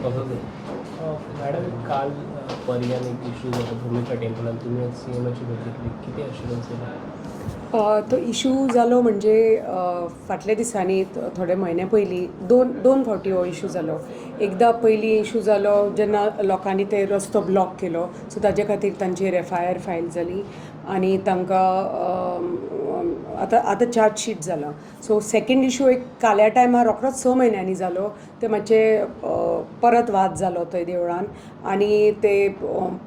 Madam, काल पर्यान एक issue जालो भुमिका टेम्पलान. तुमी सी एमाची भेट घेतली, कितें अश्युरन्स दिलें? तो इशू जालो म्हणजे फाटल्या दिसांनी, थोडे म्हयने पयलीं दोन दोन फावटी हो इशू जालो. एकदां पयलीं इशू जालो जेन्ना लोकांनी ते रस्तो ब्लॉक केलो, सो ताजे खातीर तांचेर एफआयआर फायल जाली आनी तांकां आतां आतां चार्जशीट जाला. सो सेकंड इशू एक काल्या टायमार रोखडोच 6 म्हयन्यांनी जालो. ते मातशे परत वाद जालो थंय देवळान आनी ते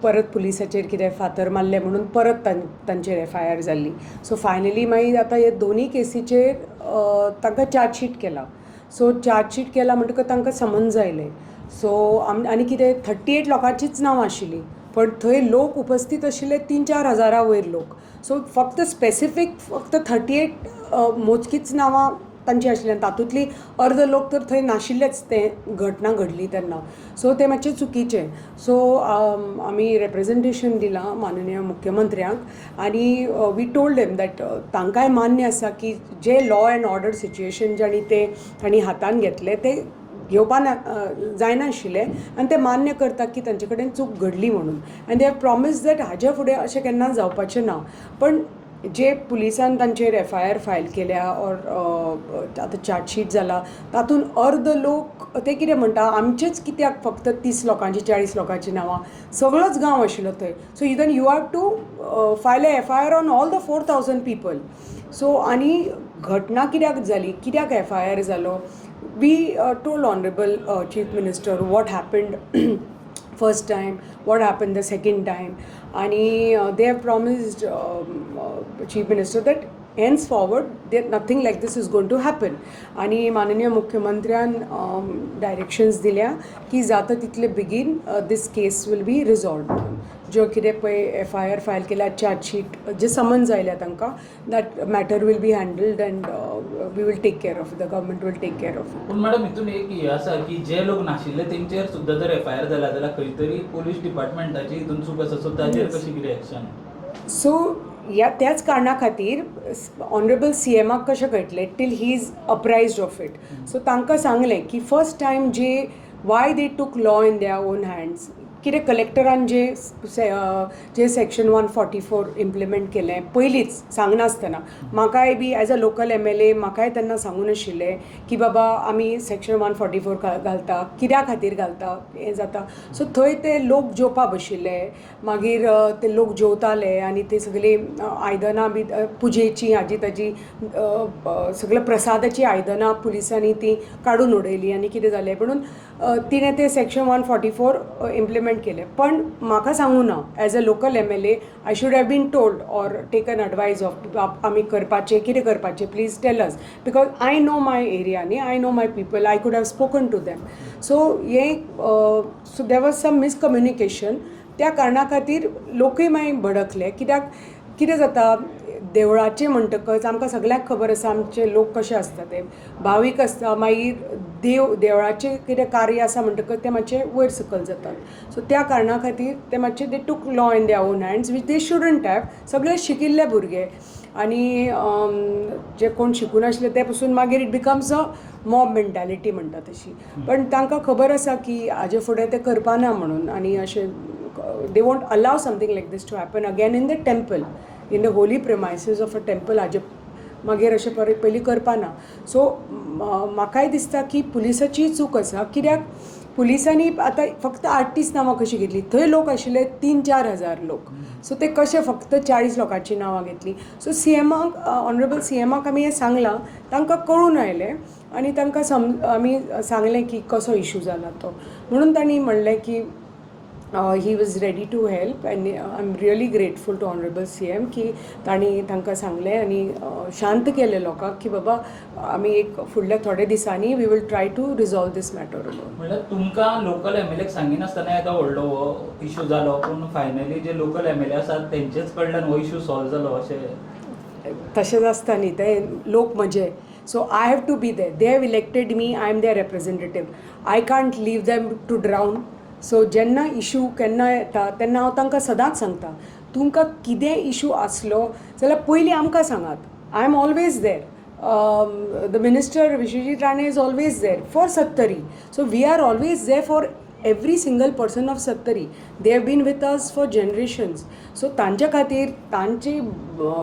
परत पुलिसाचेर कितें फातर मारले म्हणून परत तांचेर एफआयआर जाल्ली. सो फायनली मागीर आतां हे दोनूय केसीचेर तांकां चार्जशीट केला. सो चार्जशीट केला म्हणटकच तांकां समन्स आयलें. सो आनी कितें, 38 लोकांचीच नांवां आशिल्लीं, पण थंय लोक उपस्थीत आशिल्ले 3-4 हजारा वयर लोक. सो फक्त स्पेसिफीक फक्त 38 मोजकीच नांवां तांची आशिल्ली आनी तातूंतली अर्द लोक तर थंय नाशिल्लेच ते घटना घडली तेन्ना. सो तें मातशें चुकीचें. सो आमी रेप्रेजेंटेशन दिलां माननीय मुख्यमंत्र्यांक आनी we told them that तांकांय मान्य आसा की जे लॉ एंड ऑर्डर सिच्युएशन जाणी ते तांणी हातान घेतले ते घेवपा ना जायनाशिल्लें आनी ते मान्य करता की तांचे कडेन चूक घडली म्हणून आनी they have promised that हाजे फुडें अशें केन्ना जावपाचें ना. पण जे पुलिसान तांचेर एफआयआर फायल केल्या ऑर आतां चार्जशीट जाला, तातूंत अर्द लोक ते कितें म्हणटा, आमचेच कित्याक फक्त 30 लोकांची, 40 लोकांची नांवां? सगळोच गांव आशिल्लो थंय. So even you have to file a FIR on all the 4000 people. So आनी घटना कित्याक जाली, कित्याक एफआयआर जालो, we told Honourable Chief Minister what happened first time, what happened the second time आणि they have promised Chief Minister that henceforward there nothing like this is going to happen. आणि माननीय मुख्यमंत्र्यान डायरेक्शन्स दिल्या की जाता तितले बेगीन this case will be resolved म्हणून. ज्यो कितें पळय एफआयआर फायल केल्या, चार्जशीट, जे समन्स आयल्या तांकां, that matter will be handled and we will take care of, the government will take care of. पूण मॅडम, हितून एक हे आसा की जे लोक नाशिल्ले तेंचेर सुद्दां जर एफआयआर जाला जाल्यार खंय तरी पोलीस डिपार्टमेंटाची हितून चूक आसा. सो ताजेर कशी कितें एक्शन? सो ह्या त्याच कारणा खातीर ऑनरेबल सी एमाक कशें कळटलें till he is apprised of it? So तांकां सांगलें की first time J why they took law in their own hands, कितें कलेक्टरान जे सेक्शन 144 इम्प्लिमेंट केलें पयलींच सांगनासतना म्हाकाय बी as a local MLA म्हाकाय तेन्ना सांगू नाशिल्लें की बाबा आमी सेक्शन 144 घालता, कित्या खातीर घालता, हें जाता. सो थंय ते लोक जेवपा बशिल्ले, मागीर ते लोक जेवताले आनी ते सगळीं आयदनां बी पुजेचीं, हाजी ताजी सगळ्या प्रसादाचीं आयदनां पुलिसांनी ती काडून उडयलीं आनी कितें जालें म्हणून तिणें ते सेक्शन 144 इम्प्लिमेंट केलें. पण म्हाका सांगू ना. As a local MLA I should have been told or taken advice of आमी करपाचें कितें करपाचें, please tell us, because I know my area न्ही, I know my people, I could have spoken to them. So हें, so there was some miscommunication. त्या कारणा खातीर लोकूय मागीर भडकले. कित्याक कितें जाता, देवळाचें म्हणटकच आमकां सगळ्यांक खबर आसा आमचे लोक कशे आसता, ते भावीक आसता. मागीर देव देवळाचें कितें कार्य आसा म्हणटकच ते मातशे वयर सकयल जातात. सो त्या कारणा खातीर ते मातशे they took law in their own hands, which they shouldn't have. सगळे शिकिल्ले भुरगे आनी जे कोण शिकूनाशिल्ले ते पसून मागीर it becomes a mob mentality म्हणटा तशी. पण तांकां खबर आसा की हाजे फुडें ते करपाना म्हणून आनी अशें they won't allow something like this to happen again in the temple, in the holy premises of a temple. हाजे मागीर अशें परत पयलीं करपाना. सो म्हाकाय दिसता की पुलिसाची चूक आसा, कित्याक पुलिसांनी आतां फक्त 38 नांवां कशीं घेतलीं? थंय लोक आशिल्ले 3-4 हजार लोक, सो ते कशे फक्त 40 लोकांचीं नांवां घेतलीं? सो सी एमाक, ऑनरेबल सी एमाक आमी हें सांगलां. तांकां कळून आयलें आनी तांकां आमी सांगलें की कसो इशू जाला तो म्हणून. तांणी म्हणलें की he was ready to help and I am really grateful to Honourable CM की तांणी तांकां सांगलें आनी शांत केलें लोकांक की बाबा आमी एक फुडल्या थोड्या दिसांनी we will try to resolve this matter म्हणून. म्हणल्यार तुमकां लोकल एमएलएक सांगिनासतना येदो व्हडलो हो इशू जालो, पूण फायनली जे लोकल एमएलए आसात तेंचेच कडल्यान हो इशू सॉल्व जालो अशें? तशेंच आसता न्ही ते लोक म्हजे. So I have to be there. They have elected me, I am there representative. I can't leave them to drown. So जेन्ना इशू केन्ना येता तेन्ना हांव तांकां सदांच सांगता, तुमकां कितेंय इशू आसलो जाल्यार पयलीं आमकां सांगात. I am always there. the minister Vishwajit Rane is always there for Sattari. So we are always there for every single person of Sattari. They have been with us for generations. So तांच्या खातीर तांची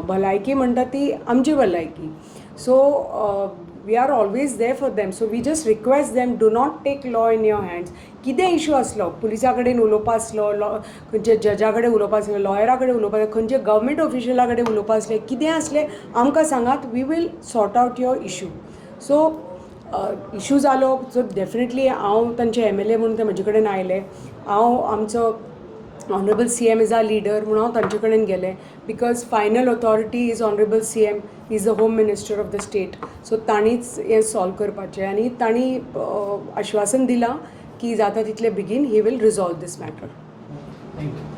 भलायकी म्हणटा ती आमची भलायकी. So we are always there for them. So we just request them, do not take law in your hands. कितें issue आसलो, पुलिसा कडेन उलोवपा आसलो, लॉ खंयच्या जजा कडेन उलोवपा आसलो, लॉयरा कडेन उलोवपा आसलें, खंयच्या गव्हर्मेंट ऑफिशियला कडेन उलोवपा आसलें, कितें आसलें आमकां सांगात, we will sort out your issue. So issue जालो, सो डेफिनेटली हांव तांचे एमएलए म्हणून ते म्हजे कडेन आयले. हांव आमचो honourable CM is our leader म्हणून हांव तांचे कडेन गेलें, because final authority is honourable CM, is the home minister of the state. So तांणीच हें सॉल्व करपाचें आनी तांणी आश्वासन दिलां की जाता तितले बेगीन he will resolve this matter. Thank you.